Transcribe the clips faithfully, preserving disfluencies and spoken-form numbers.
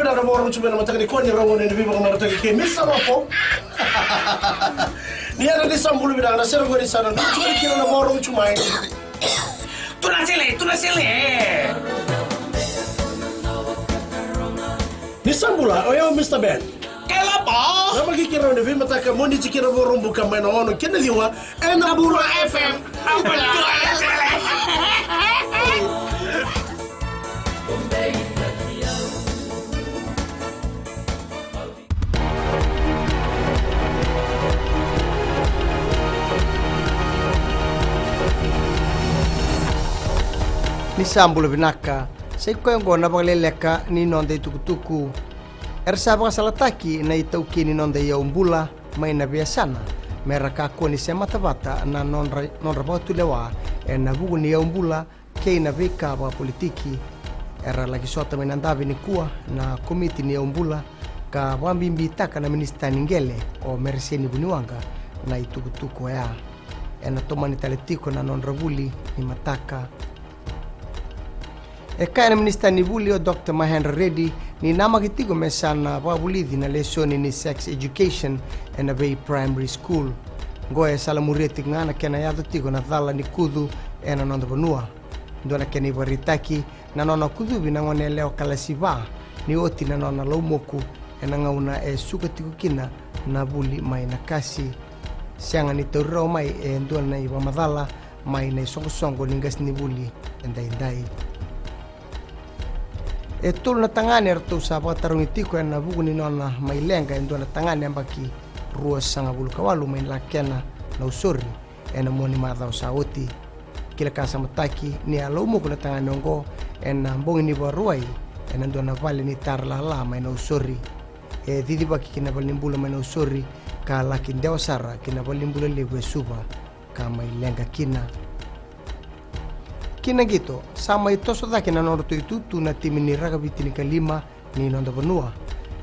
Na vakarogo tu mai na mataka ni kua ni rogo ni veivakamarataki kei Misa Lopo. Ni yana ni sa bula vinaka na sere qori sa na tu mai kina na vakarogo tu mai. Tuna sele, tuna sele. Ni sa bula, o yau Mista Ben. Kalaba. Na maki kira ni veimataka mo ni tikira vakarogo buka mai na ono kina ciwa. Ena Bula F M. Ni sa bula vinaka, sa i koya oqo na vakaleleka ni noda itukutuku. Era sa vakasalataki na itaukei ni noda iyau bula mai na veiyasana me ra kakua ni semata vata na nodra, nodra vakatulewa ena vuku ni iyau bula kei na veika vakapolitiki. Era laki sota mai na davi nikua na komiti ni iyau bula ka vakabibitaka na minisita ni qele o Mereseni Vuniwaqa na itukutuku oya. Ena tomani tale tiko na nodra vuli ni mataka. E kaya na minisita ni vuli o Doctor Mahendra Reddy ni namaki tiko me sa na vakavulici na lesoni ni sex education ena vei primary school. Qo e salamuria tiko ga na kena yaco tiko na cala ni kucu ena noda vanua. Dua na kena ivakaraitaki na nona kucuvi na gone yalewa kalasi va ni oti na nona laumoku ena gauna e suka tiko kina na vuli mai na kasi. Sega ni tauri rawa mai e dua na ivakamacala mai na isoqosoqo ni qasenivuli edaidai. E tolu na tagane eratou sa vakatarogi tiko ena vuku ni nona mai leqa e dua na tagane yabaki ruasagavulu ka walu mai Lakena, Nausori, ena mua ni macawa sa oti. Kila ka sa mataki ni a laumoku na tagane oqo ena bogi ni Vakarauwai ena dua na vale ni tara lala mai Nausori. E cicivaki ki na valenibula mai Nausori ka laki dewa sara ki na valenibula levu e Suva ka mai leqa kina. Ki na qito, sa mai toso cake na nodratou itutu na timi ni rakavi tinikalima ni noda vanua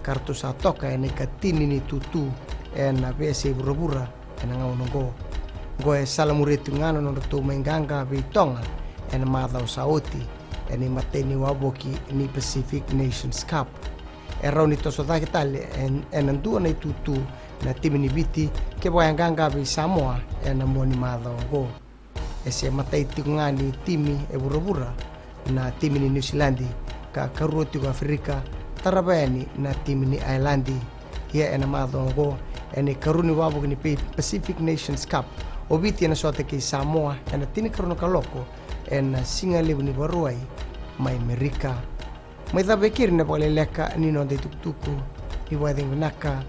ka ratou sa toka ena ikatini ni tutu ena veiyasai vuravura ena gauna oqo. Oqo e salamuria tiko ga na nodratou mai qaqa vei Toga ena macawa sa oti ena imatai ni wavoki ni Pacific Nations Cup. E rawa ni toso cake tale en-, ena dua na itutu na timi ni Viti kevaka e qaqa vei Samoa ena mua ni macawa oqo. E se matai tiko ga ni timi e vuravura na timi ni Niusiladi ka karua tiko Aferika, tarava yani na timi ni Ailadi. Ia ena macawa oqo ena ikarua ni wavoki ni Pacific Nations Cup, o Viti ena sota kei Samoa ena tinikarua na kaloko ena sigalevu ni Vakarauwai mai Merika. Mai cava e keri na vakaleleka ni noda itukutuku. Ni vakacegu vinaka.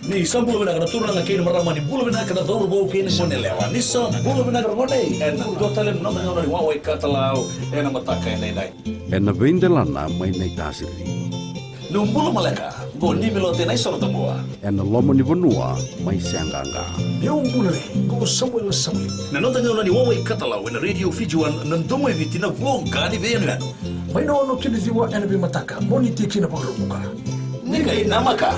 Ni sa bula vinaka na turaga kei na marama, ni bula vinaka na cauravou kei na goneyalewa. Ni sa bula vinaka na gone ena dua tale na noda gauna ni wawa i katalau ena mataka edaidai. Ena veidelana mai Naitasiri. Niu bula maleka, qo Nimilote Naisorotabua. Ena loma ni vanua mai Seaqaqa. Niu bula re, qo Samuela Sauli. Na noda gauna ni wawa i katalau ena Radio Fiji One, na domo i Viti, na voqa ni veiyanuyanu. Mai na ono ki na ciwa ena veimataka, mo ni tiki na vakarubuka. Ni qai namaka.